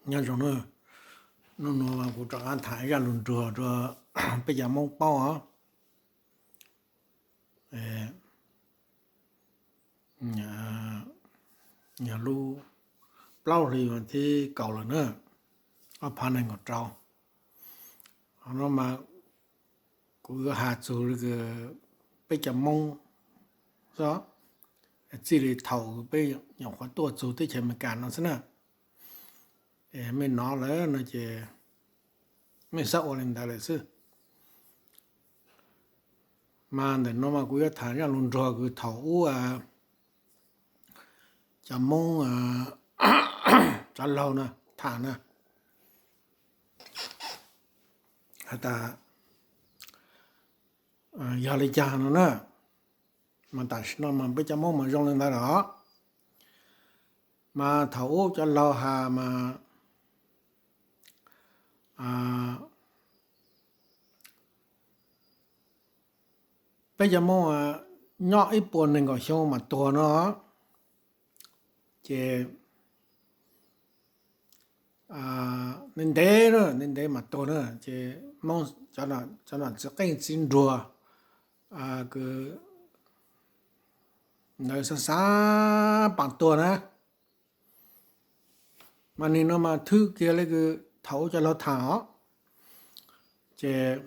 Nyob zoo na, hnub no kuv rov qab tham zaj lus nruag rau peb cov Hmoob paub os. Yog lub plaub hlis vas thib kaum lawm na, ob phav nees nkaum rau. Qhov no mas kuv yuav has txug peb cov Hmoob xwb, txij li thaum peb nyuam qhuav tuaj txug teb chaws Amelikas no xwb na. Es mej nov lawm no ces mej xav ua li ntawd lawm xwb. Mas ntawm no mas kuv yuav tham zaj lus nruag kws thaum ub cov Hmoob cov laug no tham na, has tas yog li cas no na. Mas tam sim no mas peb cov Hmoob mas zoo li ntawd lawm os. Mas thaum ub cov laug has mas peb cov Hmoob nyob ib puas nees nkaum xyoo mas tuag no, ces ntev ntev, ntev ntev mas tuag na, ces Hmoob cov nom txiv qeej txiv nruag kws ntawd xav xav paam tuag na. Mas nim no mas thwb kiag li kws thaum ub cov laug tham os. Ces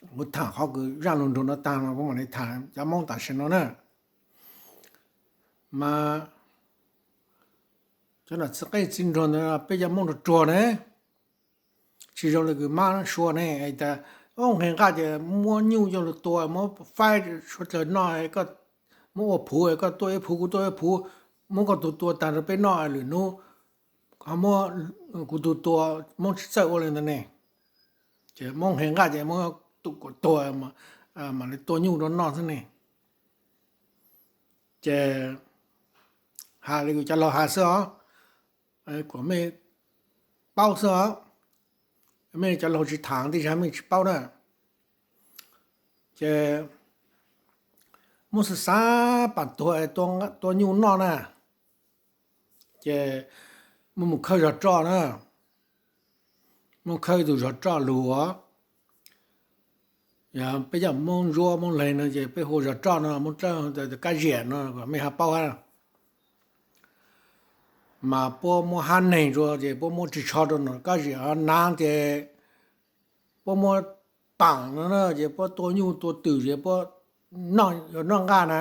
kuv tham qhov kws zaj lus nruag no taag no kuv mam li tham cov Hmoob tam sim no na. Mas cov nom txiv qeej txiv nruag ntawd peb cov Hmoob ruag ruag ne, tsis zoo li kws mab suav ne, tas nqhis nqaj ces muab nyuj coj lug tua, muab faib suav dlawg noj, muab ua phuv, koj tua ib phuv kuv tua ib phuv, muab koj tug tua taag rau peb noj, lwm nub ho muab kuv tug tua. Hmoob tsis txawj ua li ntawd ne, ces muab nqhis nqaj ces muab tua kuam tuag, mam li tua nyuj rau noj xwb ne. Ces has li kws cov laug has xwb os, kuas mej paub xwb os. Mej cov laug tsis tham tej zag mej tsis paub na. Ces muab xav xav paam tuag tua nyuj noj na, ces muab mus khawb zog roj na, muab khawb ib tug zog roj lug os. Yog peb cov Hmoob Ntsuab Hmoob Leeg no ces peb hu zog roj no, Hmoob Dlawb kab ziam no kom mej ho paub hab. Mas puab muab hab neeg rua ces puab muab ris tsho rua nom kab ziam ho naav ces puab muab paam no na, ces puab tua nyuj tua twm ces puab noj, yuav noj nqaj na.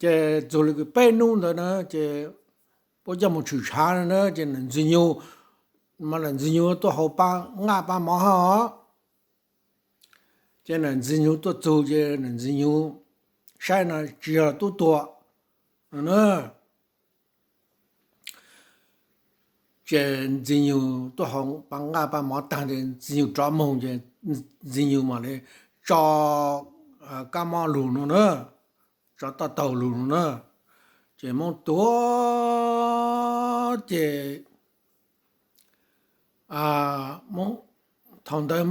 Ces txug li kws peb nub ntawd na ces puab coj mus tshwm tshav na, ces nam ntxwg nyug, mas nam ntxwg nyug tuaj haus nqaj pab mov hab os. Ces nam ntxwg nyug tuaj txug ces nam ntxwg nyug saib no tsis yog tub tuag no na. Ces ntxwg nyug tuaj haus nqaj pab mov taag ces ntxwg nyug rov moog ces ntxwg nyug mam li tso kab mob lug no na, tso toj taug lug no na. Ces Hmoob tuag ces thaum ntawd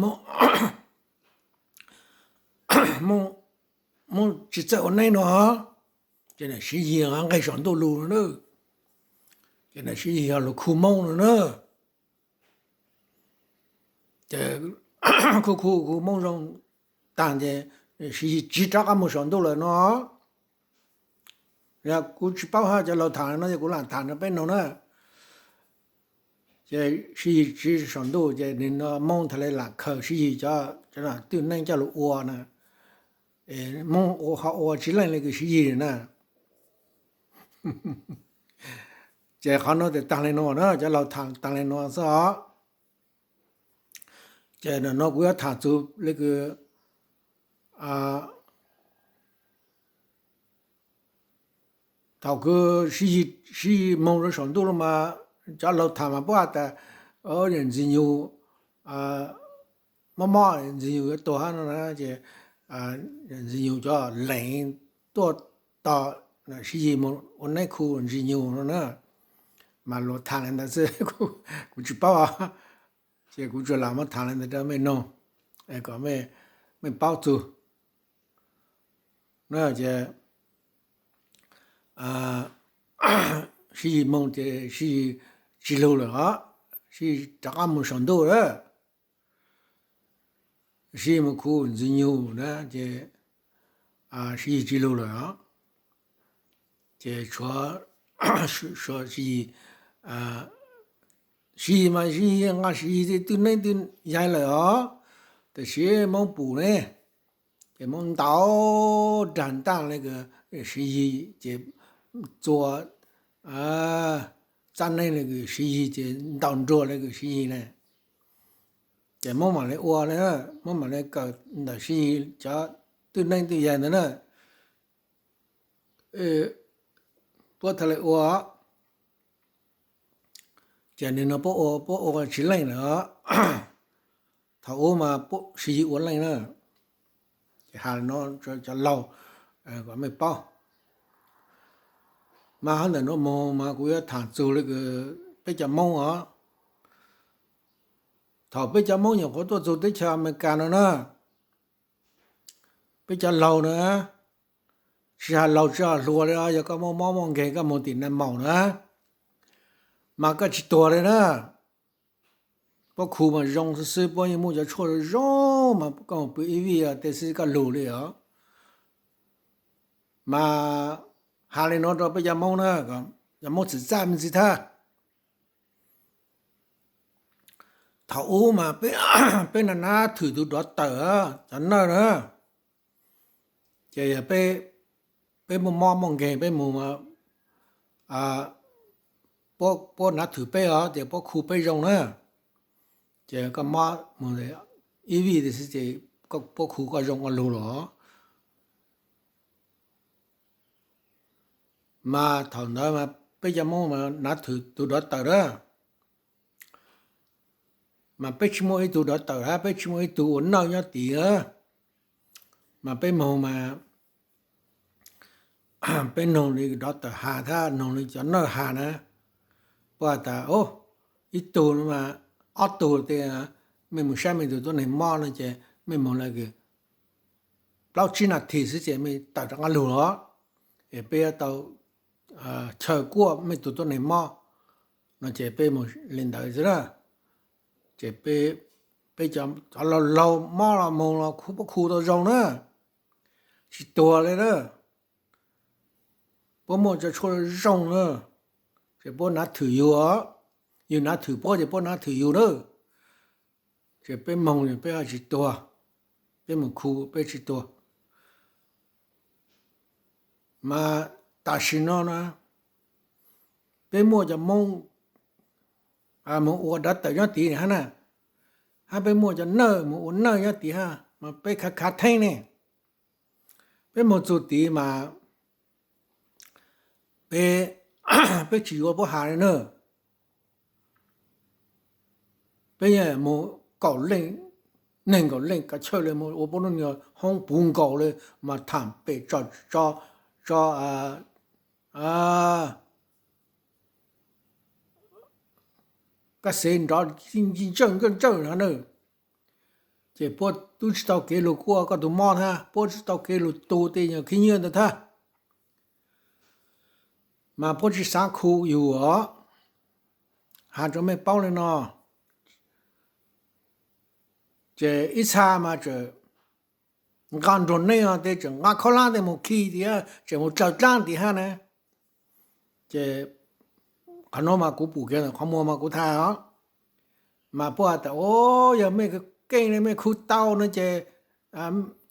Hmoob tsis txawj ua neeb no, ces nam Siv Yis nqeg saum ntuj lug no na, ces nam Siv Yis yog lug khu Hmoob no na. Ces khu khu khu Hmoob zoo taag ces Siv Yis tsiv rov qab moog saum ntuj lawm no. Yog kuv tsis paub hab cov laug tham no ces kuv lam tham rau peb noog na. Ces Siv Yis tsiv saum ntuj ces nim no Hmoob thaum le lam khaws Siv Yis cov, cov twj neeb coj lug ua na, Hmoob ho ua tsis leej li kws Siv Yis na. Ces qhov nuav tas taag le nuav na, cov laug tham taag le nuav xwb os. Ces nim no kuv yuav tham txug le kws thaum kws Siv Yis moog rau saum ntuj lug mas cov laug tham mas puab has tas ntxwg nyug mob mob, ntxwg nyug yuav tuag hab no na, ces ntxwg nyug cov leeg tuaj tos Siv Yis moog ua neeb khu ntxwg nyug no na. Mas luag tham le ntawd xwb, kuv tsis paub, ces kuv tsuas lam muab tham le ntawd rau mej noog, kom mej paub txug. Ces Siv Siv Yis moog ces Siv Yis tsi lug lawm os, Siv Yis rov qaab moog saum ntuj lawm. Siv Yis moog khu Ntxwg Nyug na ces Siv Yis tsi lug lawm os. Ces tshuav Siv Yis, Siv Yis mas Siv Yis nqa Siv Yis twj neeb twj yaig lawm os, tab sis Moob pum ne, ces Moob ntaus rag ntaaj le Siv Yis ces txua txaj neeg le Siv Yis ces ntaus nruag le Siv Yis ne. Ces Moob mam le ua, Moob mam le kawm ntawm Siv Yis cov twj neeb twj yaig ntawd na. Puab tau le ua, ces nwg no puab ua, puab ua tsi leej lawm. Thaum ub mas Siv Yis ua leej na, ces has le no cov laug kom mej paub. Mas hab ntawm nuav moog mas kuv yuav thaam txug le peb cov Moob os. Thaum peb cov Moob nyuam qhuav tuaj txug teb chaws Amelikas no na, peb cov laug na, tsis has laug tsis has hluas le, yog koj muaj mob muaj nkeeg koj moog tim Naj Maum na, mas koj tsis tuag le na. Puab khu mas zoo xwb xwb, puab yeej muaj cov tshuaj zoo mas koj moog pw ib vij tej xwb koj lug le os. Mas has le nuav rua peb cov Moob na, cov Moob txim txaj me ntsis thab. Thaum ub mas peb na nab thwm tug dov tawm cov nawj na, ces yog peb muaj mob muaj nkeeg peb moog, puab nab thwm peb os, ces puab khu peb zoo na. Ces koj mob ib vij xwb ces puab khu koj zoo koj lug lawm. Mas thaum ntawd mas peb cov Moob mas nab thwm tug dov tawm na, mas peb tsis muaj ib tug dov tawm hab, peb tsis muaj ib tug ua nawj nyob tid. Mas peb moog mas peb noog le dov tawm has thab noog le cov nawj has na, puab has tas ib tug no mas ob tug tej, mej moog saib mej tug tuab neeg mob no ces mej moog le plaub tsib nas this xwb ces mej tawm rov qab lug los, es peb yuav tau chaw kuaj mej tug tuab neeg mob no ces peb moog le ntawd xwb na. Ces peb cov laug laug mob los moog los puab khu tau zoo na, tsis tuag le na. Puab muaj cov tshuaj zoo na, ces puab nab thwm yug, yug nab thwm puab ces puab nab thwm yug na. Ces peb moog peb tsis tuag, peb moog khu peb tsis tuag. Mas tam sim no na, peb muaj cov Moob moog ua dov tawm nyob tid hab na, hab peb muaj cov nawj moog ua nawj nyob tid hab, mas peb khav khav theeb ne. Peb moog txug tid mas peb, peb tsis yuav puab has le na. Peb moog kaum leej, neeg nkaum leej kav chawj le moog ua puab lub nyuag hoob puv nkaus le, mas thaam pem tso, tso kab xev nrov ntsawj ntsawj ntsawj no na. Ces puab tub tsis tau kev lug kuaj koj tug mob hab, puab tsis tau kev lug tu tej nyuag khib nyiab ntawd thab. Mas puab tsis xaav khu yug os, has rua mej paub le no. Ces ib txha mas tseem nqa nruag neeb os, tej tseem nqa khaub hlab tej moog khi tid, tseem moog tsaws dlaab tid hab na. Ces qhov nuav mas kuv pum kiag ntawm qhov muag mas kuv thaij os. Mas puab has tas, o, yog mej keej le mej khu tau no ces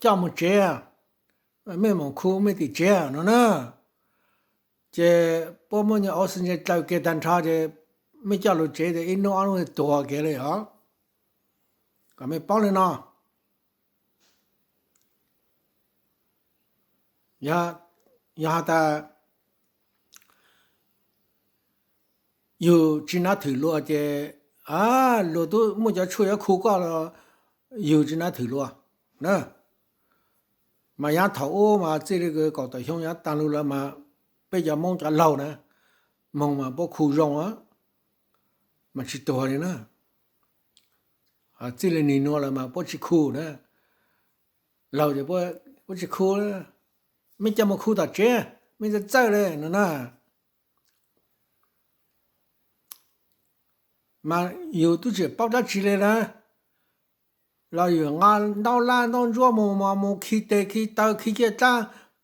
coj moog tsev, mej moog khu mej tim tsev no na. Ces puab muab nyuag oxygen dlaws kiag tag nrho ces mej coj lug tsev ces ib nub ob nub tuag kiag le os. Kom mej paub le no. Yog has tas yug tsis nab thwm luag ces luag tub muaj cov tshuaj yuav khu koj los yug tsis nab thwm luag na. Mas yav thaum ub mas txij li kaum tawm xyoo yav taag lug lawm mas peb cov Moob cov laug na, moog mas puab khu zoo mas tsis tuag li na. Txij li nim nuav lawm mas puab tsis khu na. Laug ces puab tsis khu, mej coj moog khu tom tsev, mej txawj txawj le no na. mas yus twb tsis paub dab tsi li na, los yus nqa ntaub lab ntaub ntsuab mus mos mus khi tes khi taw khi ciaj dab,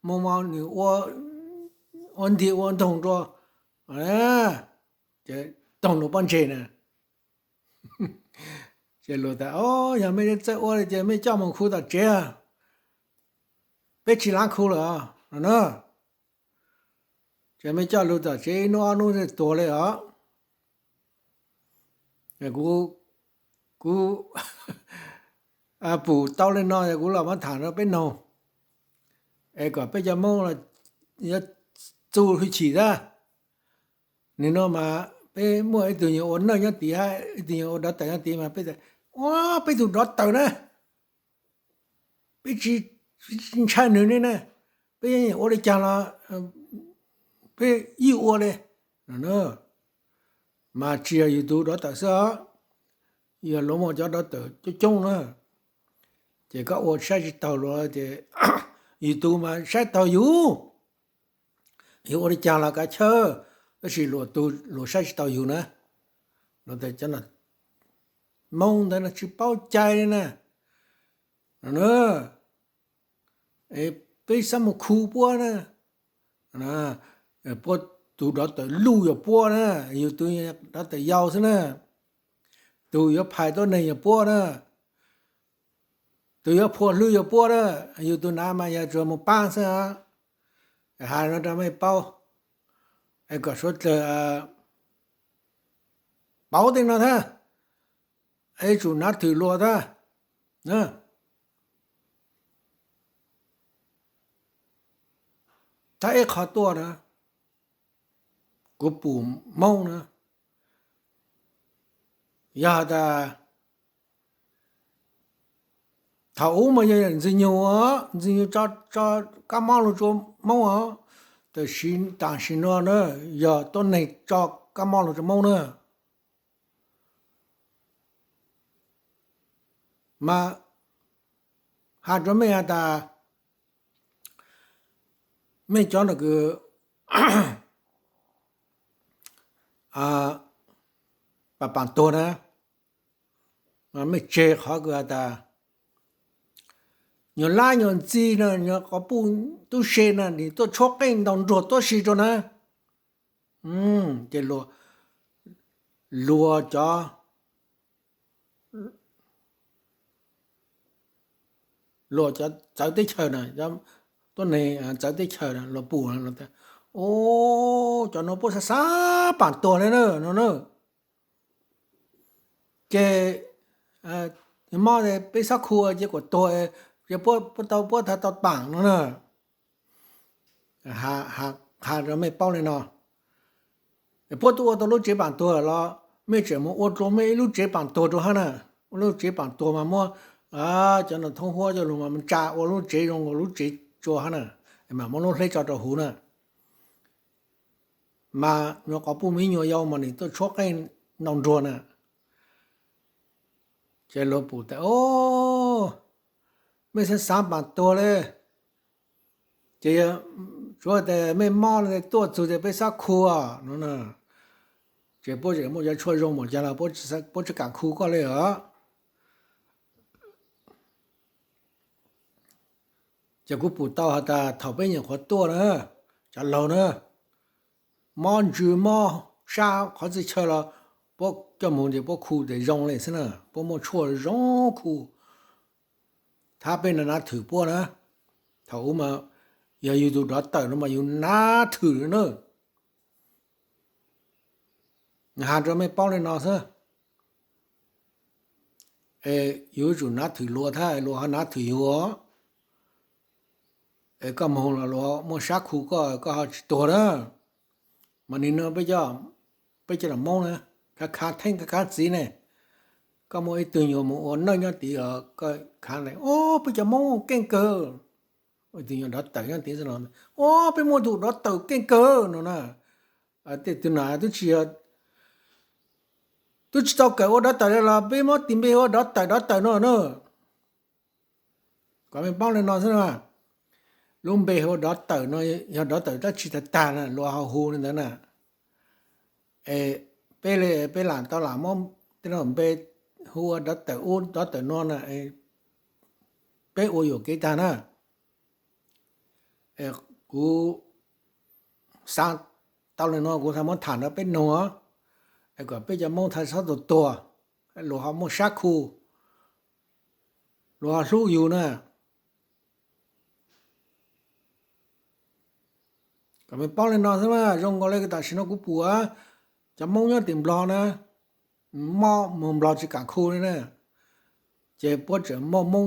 mus mos nws ua ntig ua ntoog rau, ces toog nws pob ntseg na. Ces luag tas, Yog mej txawj ua li ces mej coj mus khu tom tsev, peb tsis lav khu lawm no na. Ces mej coj lug tom tsev ib hnub ob hnub tuag li os. Kuv pum tau li no kuv los muab tham rau peb noog, es kom peb cov Moob yuav txuj hwj chim tab. Nim no mas peb muaj ib tug nyuag ua noj nyob tid, ib tug nyuag ua dov tawm nyob tid mas peb tas, Ua, peb tug dov tawm na, peb tsis ntshai nws li na, peb ua li cas los peb yeej ua li. Mas tsis yog yus tus dov tawm xwb os, yog luag muaj cov dov tawm coob coob na. Ces koj ua saib tsis taus luag ces yus tus mas saib taus yus. Yus ua li cas los kav chawj, tab sis luag saib tsis taus yus na. Luag tas, Cov Moob ntawd no tsis paub cai li na. Peb xav mus khu puab na, puab tus dov tawm luj yog puab na, yus tus dov tawm yau xwb na. Tus yuav phais tuab neeg yog puab na, tus yuav phua hlwb yog puab na, yus tus nav mas yog tsuas mus paab xwb. Has no rau mej paub, es kom suav dlawg paub tej no thiab, es tsum nav thwm luag thiab. Thab ib qho tuaj na, kuv pum Moob na, yog has tas thaum ub mas yog Ntxwg Nyug, Ntxwg Nyug tso kab mob lug rua Moob os, tab sis tam sim no na yog tuab neeg tso kab mob lug rua Moob na. Mas has rua mej has tas mej cov no kws paam paam tuag na, mej tseg qhov kws has tas nyuag lab nyuag ntxi no, nyuag quas puj tub se no, nws tuaj tshuab qeej ntaus nruag tuab si rua na. Ces luag cov, luag cov txawv teb chaws na, tuab neeg txawv teb chaws na luag pum, Ub, cov no puab xav xav paam tuag le na no na. Ces mob peb xob khu ces kuas tuag, ces puab tau, puab tau paam no na. Has rua mej paub le no, puab tub ua tau lub tsev paam tuag los mej tseem mus ua rua mej ib lub tsev paam tuag rua hab na. Ua lub tsev paam tuag mas muab cov no thoob huab coj lug mas tsa ua lub tsev zoo nkaus lub tsev tsua hab na, mas muab lub hleb tso rau huv na. Mas nyuag quas puj me nyuam yaus mas nws tuaj tshuab qeej ntaus nruag na. Ces luag pum tas, Ub, mej xav xav paam tuag le, ces tsuav tas mej mob le tuaj txug tas peb xob khu no na. Ces puab tseem muaj cov tshuaj zoo npaum caag los puab tsi kam khu koj le os. Ces kuv pum tau has tas thaum peb nyuam qhuav tuaj na, cov laug na, mob ntsws mob sab qhov txhia chaw los puab coj moog ces puab khu tas zoo le xwb na, puab muaj tshuaj zoo khu. Thab peb nav thwm puab na. Thaum ub mas yog yug tug dov tawm no mas yug nav thwm na. Has rua mej paub le no xwb, es yug yuav tsum nav thwm luag thab luag ho nav thwm yug. Es koj moog los luag muaj sab khu koj, koj ho tsis tuag na. Mas nim no peb cov, peb cov nam Moob na, khav khav theeb khav khav txiv ne. Koj muaj ib tug nyuag mus ua neej nyob tid os, koj khav le, Ub, peb cov Moob keej kawg. Ib tug nyuag dov tawm nyob tid, Ub, peb muaj tug dov tawm keej kawg no na. Tej tug nam tub tsis, tub tsis tau kawm ua dov tawm le los peb muab tis npe ua dov tawm, dov tawm no na. Kom mej paub le no xwb na. Lub npe hu ua dov tawm no yog dov tawm dlaab tsi tag tag na luag ho hu le ntawd na. Es peb li peb lam tau lam muab tej no npe hu ua dov tawm ub dov tawm no na, peb ua yuam kev tag na. Kuv xav tau li no kuv thiaj muab tham rau peb noog, kom peb cov Hmoob thiaj txhob tuag tuag, luag ho muaj sab khu, luag ho hlub yus na. Kom me paub li no xwb na, zoo nkaus li tam sim no kuv pum cov Hmoob nyob tim Nplog na, mob mus Nplog tsis kam khu li na, ces puab tseem muaj Hmoob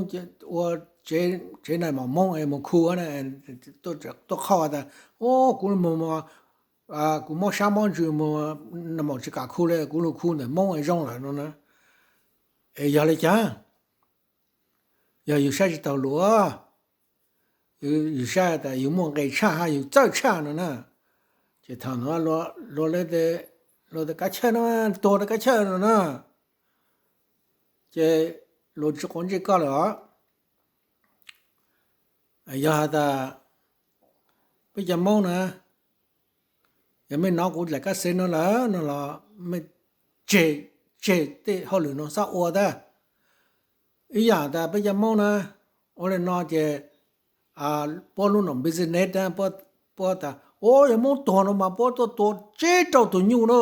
ua tsev nais maum Hmoob es mus khu na, tuaj qhoj tas, o, kuv mus, kuv mob sab mob ntsws mus, nais maum tsis kam khu li, kuv los khu ntawm Hmoob es zoo lawm no na. Es yog li cas? Yog yus saib tsis taus luag, yus saib tas yus muaj nqis tshaj hab yus txawj tshaj no na, ces thaum no luag tias kav chawj no, tuag rau kav chawj no na, ces luag tsis quav ntsej koj lawm os. Yog has tas peb cov Hmoob na, yog mej nov kuv dlaim kab xev no lawm no los mej tseg, tseg tej hauj lwm no txhob ua tag. Ib yam tas peb cov Hmoob na, ua li no ces puab lub nom business na, puab tas, o, yog Hmoob tuag no mas puab tuaj tua tsib rau tus nyuj na,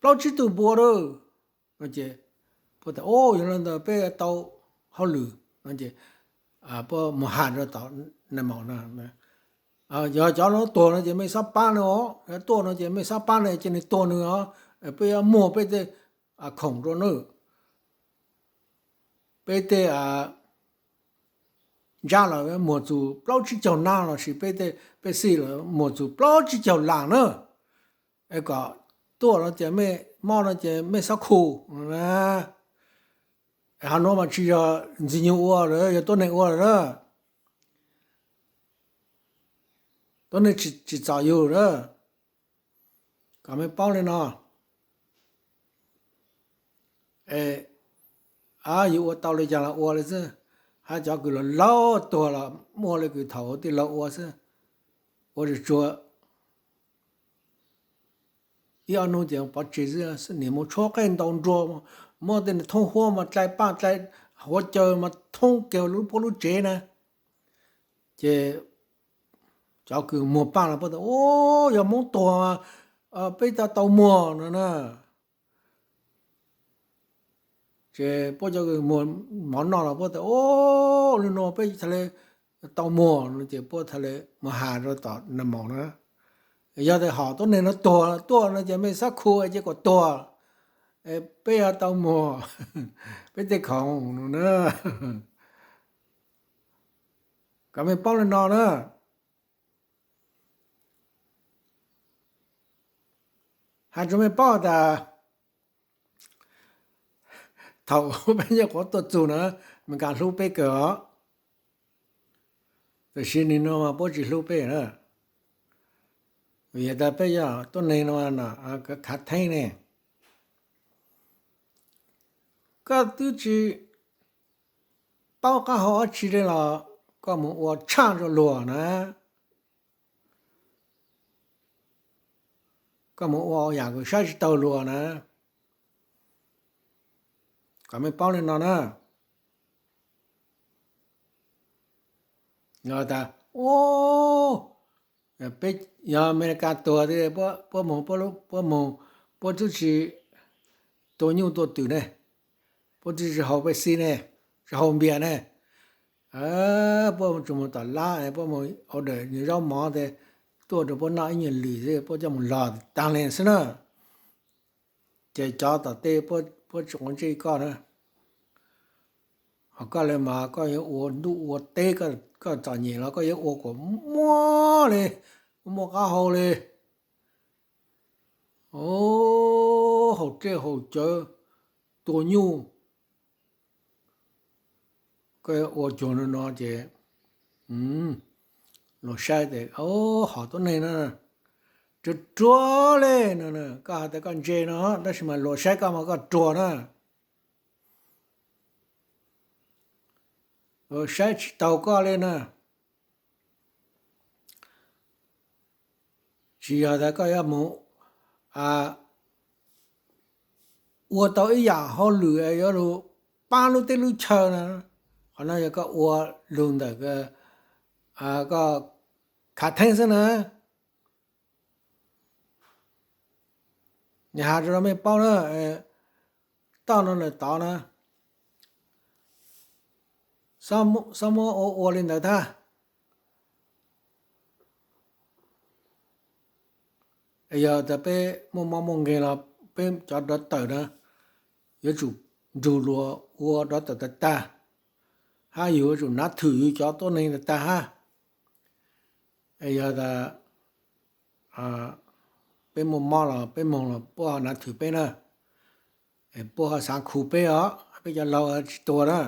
plaub tsib tug npua na. No ces puab tas, o, yog li ntawd peb tau hauj lwm no ces puab mus has rau tom nais maum na, yog cov no tuag no ces mej txhob pab nws os, yog tuaj no ces mej txhob pab nws, cia nws tuag nws os, peb yuav muag peb tej khoom rau nws, peb tej ntsab los muag txug plaub tsib caug nab lossis peb tej pej xij los muag txug plaub tsib caug las na, es kom tuaj no ces mej mob no ces mej txhob khu. Ho nuav mas tsis yog Ntxwg Nyoog ua lawm, yog tuab neeg ua lawm na, tuab neeg tsis txom yug na. Kom mej paub li no, yus ua tau li cas los ua li xwb, hab cov kws laug laug tuag los muaj li kws thaum tij laug ua xwb, ua tsuag tsuag ib ob nub ces pov tseg xwb, nim mus tshuab qeej ntaus nruas, muab tej thoob huab mas dlai paj dlai huav caws mas thoob kiag lub puab lub tsev na. Ces cov kws muag paj los puab tas, o, yog Hmoob tuag peb tau tau muag no na. Ces puab cov kws muag mov noj los puab tas, o, li no peb txhad le tau muag no ces puab txhad le mus has rau tom nais maum na. Yog tas hom tuab neeg no tuag tuaj no ces mej txhob khu ces kom tuag, peb yuav tau muag peb tej khoom no na. Kom mej paub li no na. Has rua mej paub tas thaum peb nyuam qhuav tuaj txug na, Amelikas hlub peb kawg os. Tam sim nim no mas puab tsis hlub peb na. Vim tas peb yog tuab neeg no, khav theeb ne. Koj twb tsis paub qab hau dab tsi li los koj mus ua tshaj rau luag na. Koj mus ua yam kws saib tsis taus luag na. Kom mej paub li no na. Yog tas, peb yog Amelikas tuag, puab mus, puab mus, puab twb tsis tua nyuj tua twm ne, puab twb tsis haus Pepsi ne, tsis haus npias ne, puab tsuas mus tom lab, puab mus order nws zaub mov tes tuaj rau puab noj ib nyuag lwm xwb puab coj mus log taag le xwb na. Ces cov tom tej puab tsis quav ntsej koj na. Ho koj le mas koj yuav ua ntuj ua teb, koj txom nyem los koj yuav ua kom muaj li, muaj qab hau li. Haus dlej haus cawv, tua nyuj, koj yuav ua cuag no no ces luag saib tes hom tuab neeg no ruam ruam li no, koj has tas koj ntse no tab sis mas luag saib koj mas koj ruam na. Luag saib tsis taus koj li na. Tsis yog tas koj yuav mus ua tau ib yam hauj lwm yuav lug pab lub teb lub chaw na. Qhov no yog koj ua lug ntawm koj khav theeb xwb na. Nws has rau mej paub na, toj no lawm tod na, xob muab ua ua li ntawd tag. Yog tas peb muaj mob muaj nkeeg los peb cov dov tawm na yuav tsum nrug luag ua dov tawm tag tag, hab yug yuav tsum nav thwm yug cov tuab neeg tag tag hab. Yog tas peb muaj mob los peb moog los puab ho nav thwm peb na, puab ho xaav khu peb os, peb cov laug tsis tuag na.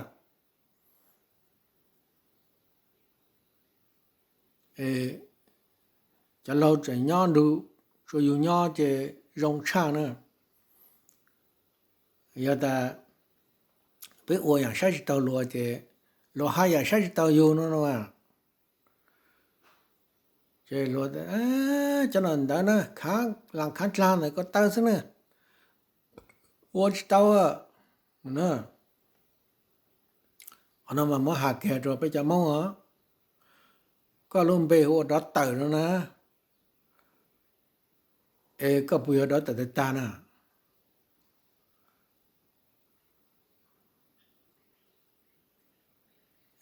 Cov laug tseem nyob nrug, tsuas yug nyob ces zoo tshaj na. Yog tas peb ua yaam saib tsis taug luag ces luag hab yaam saib tsis taug yug no no. Ces luag, cov no ntawd na, khav laas khav dlaag ntawm ko taw xwb na, ua tsis tau. Qhov no mas muab has kiag rua peb cov Moob os, koj lub npe hu ua dov tawm no na, es koj puas yog dov tawm tag tag na?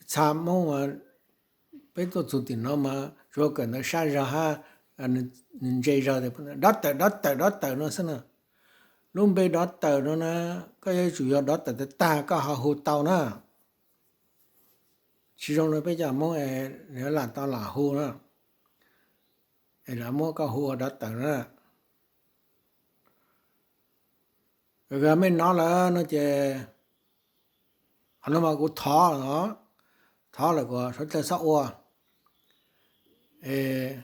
Txha Moob, peb tuaj txug tim no mas tsuav kawm ntawv sab zog hab, nws ntse zog, dov tawm dov tawm dov tawm no xwb na. Lub npe dov tawm no na, koj yuav tsum yog dov tawm tag tag koj ho hu tau na. Tsis zoo le peb cov Moob es lam tau lam hu na, es lawv muab koj hu ua dov tawm na. Yog mej nov lawm no ces, qhov no mas kuv thov, thov lawm kuas suav dlawg xob ua. Es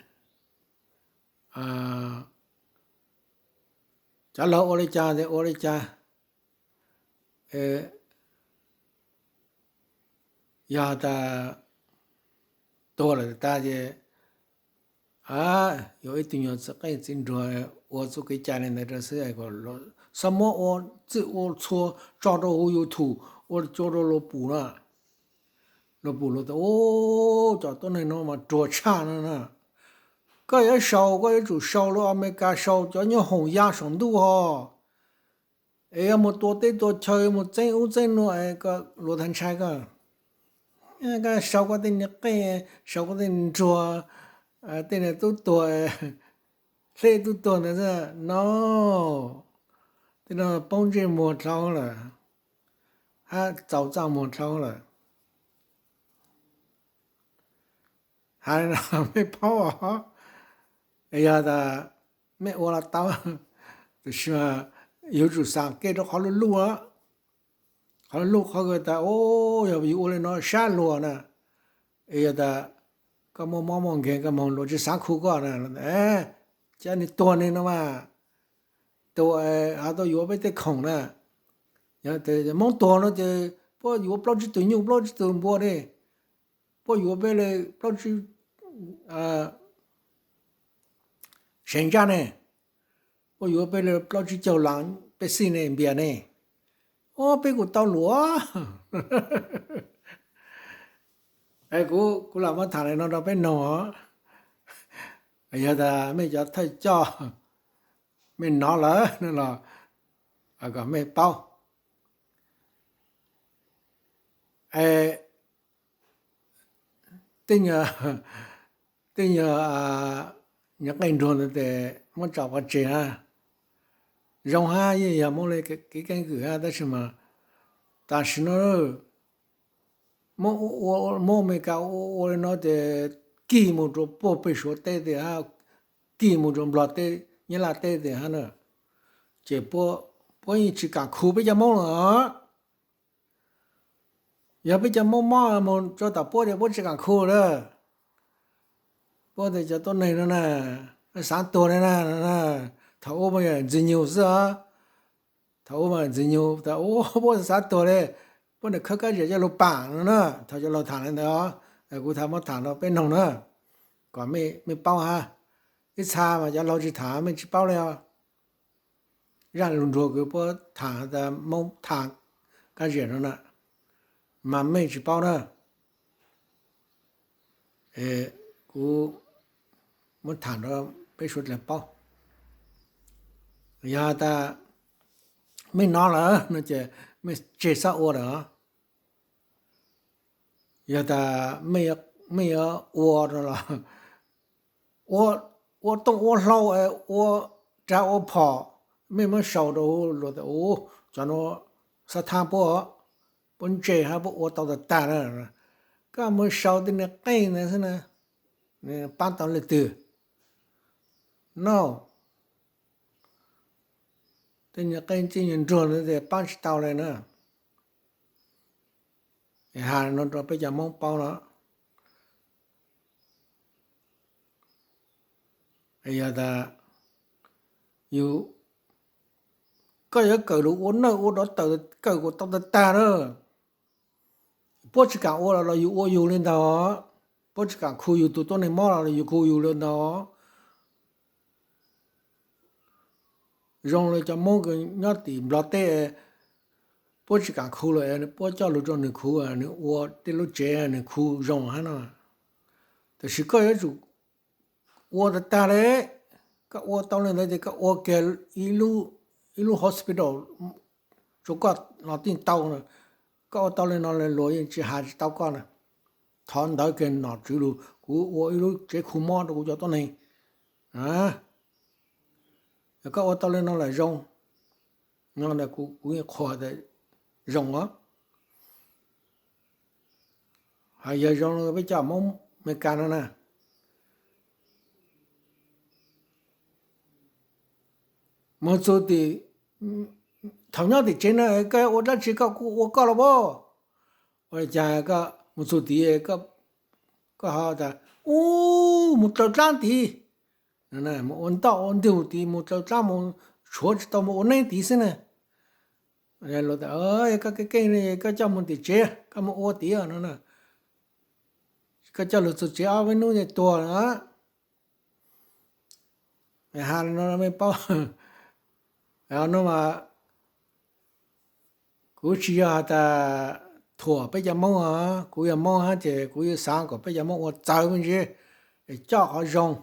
cov laug ua li cas ces ua li cas. Yog tas tuag lawm tag ces yuav ib tug nyuag txiv qeej txiv nruas ua txuj kev cai li ntawd rau xwb. Xob muab ua txwj ua txhua tso rau huv YouTube, ua tso rau luag pum na. Luag pum luag tas, cov tuab neeg no mas ruam tshaj no na. Koj yuav sau, koj yuav tsum sau lub Amelikas, sau cov nyuag hoom ya saum ntuj ho, es yuav mus tua teb tua chaw, mus txeeb ub txeeb nuav, luag tag ntshai koj. Koj sau koj tej niag qeej, sau koj tej nruas, tej niag tub tuag, hleb tub tuag ntawd no, tej no poob ntsej muag dlhau lawm, hab txaus txaj muag dlhau lawm. Has no mej paub os, yog tas mej ua los tau, tab sis mas yuav tsum xam kev rau qhov luj luj, qhov luj luj qhov kws tas, yog yus ua li no sab luag na, es yog tas koj muaj mob muaj nkeeg koj moog luag tsis xav khu koj na, cov neeg tuag neeg no mas, tuag has tuaj yuav peb tej khoom na. Yog Moob tuag no ces puab yuav plaub tsib tug nyuj plaub tsib tug npua ne, puab yuav peb li plaub tsib seev ntsaj ne, puab yuav peb li plaub tsib caug las pej xeem ne, npias ne. Ob, peb kuj tau luam. Kuv, kuv lam muab tham li no rau peb noog os. Yog tas mej cov thawj coj, mej nov lawm no los kom mej paub. Tej nyuag, tej nyuag, nyuag qeej nruas ntawd tes muab tso pov tseg na. Zoo hab yeej yog muaj li kev keeb kwm hab, tab sis mas tam sim no muab Amelikas ua ua li no tes kig mus rua puag peg Suav teb tes hab, kig mus rua Nplog teb, Nyab Laj teb tes hab na, ces puab yeej tsis kaam khu peb cov Moob lawm. Yog peb cov Moob mob mus rua tom puab ces puab tsis kaam khu lawm. Puab tes cov tuab neeg no na, xav tuag li na, thaum ub mas yog Ntxwg Nyug xwb os. Thaum ub mas Ntxwg Nyug tas ub puab xav tuag li, puab nim khawb kab ziam coj lug paam no na. Thaum cov laug tham li ntawd os, kuv thaum muab tham rau peb noog na, kom mej paub hab. Ib txha mas cov laug tsis tham mej tsis paub li os. zaj lug nruag kuv puab tham tas Moob tham kab ziam no na, mas mej tsis paub na. Kuv muab tham rau peb suav dlawg paub. Yog has tas mej nov lawm no ces mej tseg xab ua lawm. Yog tas mej yuav ua no los ua tooj ua hlau, ua rag ua phom, mej muab sau rau luag tas, u, cov nuav xab thaab puab, puab ntse hab puab ua tau tag tag na. Koj mus sau tej niag qeej ntawd xwb na, paab tau leej twg? No, tej niag qeej tej niag nruag ntawd paab tsis tau le na. Es has no rau peb cov Moob paub no. Yog tas yus, koj yuav kawm lug ua nawj ua dov tawm, kawm kuas tau tag tag na. Puab tsis kaam ua los los yus ua yus le ntag. Puab tsis kaam khu yus tug tuab neeg mob los los yus khu yus le ntag. Zoo le cov Moob kws nyob tim Nplog teb, puab tsis kaam khu lawm, puab coj lug rau nwg khuv, nwg ua tej lub tsev nwg khu zoo hab no. Tab sis koj yuav tsum ua tag tag le, koj ua tau le ntawd ces koj ua kiag ib lub hospital rau koj los yeej tau. Koj ua tau le no luag yeej tsis has tsis tau koj na. Thov ntawv kiag nom tswv lug, kuv ua ib lub tsev khu mob rau kuv cov tuab neeg. Yog koj ua tau le no lawm zoo, no kuv yeej qhuas tas zoo os. Hos yog zoo peb cov Moob Amelikas no na, moog txug tim, thaum nyob tim tsev no koj ua dlaab tsi koj kuj ua koj los as. Ua li cas koj moog txug tid koj ho tas, u, moog dlaws dlaab tid, moog ua ntoj ua ntug tid, moog dlaws dlaab, moog tshuav tsis tau, moog ua neeb tid xwb na. Luag tas, koj keej keej koj coj moog tim tsev, koj moog ua tid no, koj coj lug txug tsev ob peb nub tuag lawm. Has le no mej paub. No mas kuv tsis yog has tas thuam peb cov Moob os, kuv yog Moob hab ces kuv yuav xaav kom peb cov Moob ua txawv me ntsis, coj qhov zoo.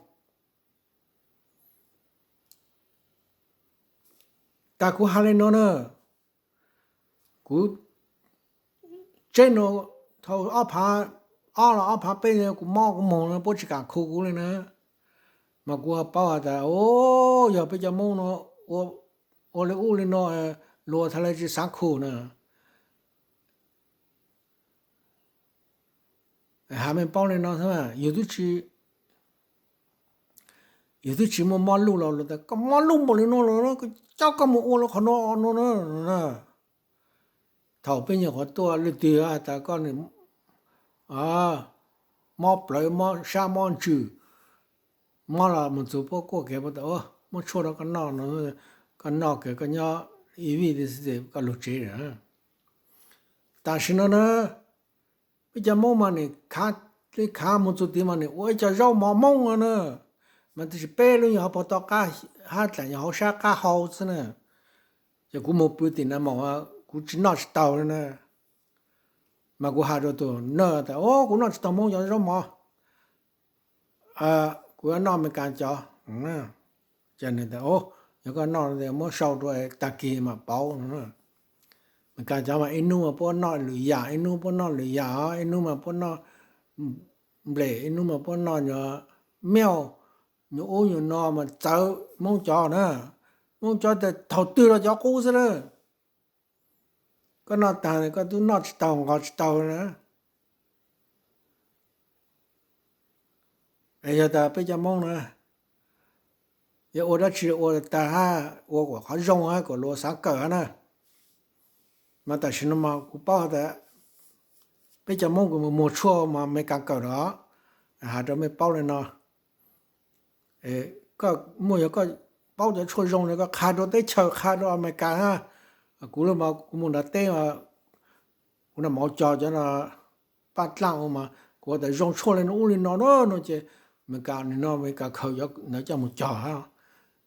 Tas kuv has le no na, kuv tsev nuav thaum ob phav ob los ob phav peb kuv mob kuv moog no puab tsis kaam khu kuv le na. Mas kuv ho paub has tas, o, yog peb cov Moob no ua le ub le no, luag thaum le tsis xaav khu na. Has mej paub le no, yus twb tsis, yus twb tsis muaj mob luj los luag tas koj mob luj npaum le nuav los coj koj mus ua le qhov nuav no na. Thaum peb nyuam qhuav tuaj leej twg has tas koj mob plawv mob sab mob ntsws, mob los moog txug puab kuaj kiag puab tas, muab tshuaj rau koj noj no, koj noj kiag koj nyob ib vij koj lug tsev. Tam sim no na, peb cov Moob mas nim khav, ib khav moog txug tid mas nim ua ib co zaub mov Moob no na, mas tab sis peb lub nyuag hauv paug toj qab hab dlaim nyuag hauv sab qab hau xwb na. Ces kuv moog pw tim Naj Moos kuv tsis noj tsis taug le na. Mas kuv has rau tug naj tas, o, kuv noj tsis taug Moob cov zaub mov, kuv yuav noj Amelikas cov. Ces nwg tas, yog koj noj muab sau rua tag kis mam pauv no. Amelikas cov mas ib nub mas puab noj lwm yam, ib nub puab noj lwm yam, ib nub mas puab noj nplej, ib nub mas puab noj nyuag miauj, nyuag ub nyuag no mas txawv Moob cov na. Moob cov tas thaum twg los cov qub xwb na. Koj noj tag koj twb noj tsis taug nqos tsis taug na. Es yog tas peb cov Moob na, yog ua dab tsi ua tag hab ua kom qhov zoo hab kom luag xav kawm hab na. Mas tam sim no mas kuv paub tas peb cov Moob kws muag tshuaj mas Amelikas kawm lawm os. Has rau mej paub le no, koj muaj, yog koj paub cov tshuaj zoo no koj qha rua teb chaws, qha rua Amelikas hab. Kuv le mas kuv mus nrad teb, kuv noj mov cog cov no paj dlaaj ua mas kuv tas zoo tshuaj le no ub le no na no ces Amelikas nim no Amelikas khaws cov ntawd coj mus cog hab.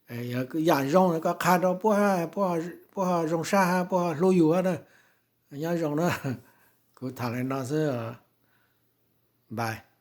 Yam zoo koj qha rau puab, puab ho zoo sab hab puab ho hlub yug hab na. Nyob zoo na. Kuv tham li no xwb. Bye.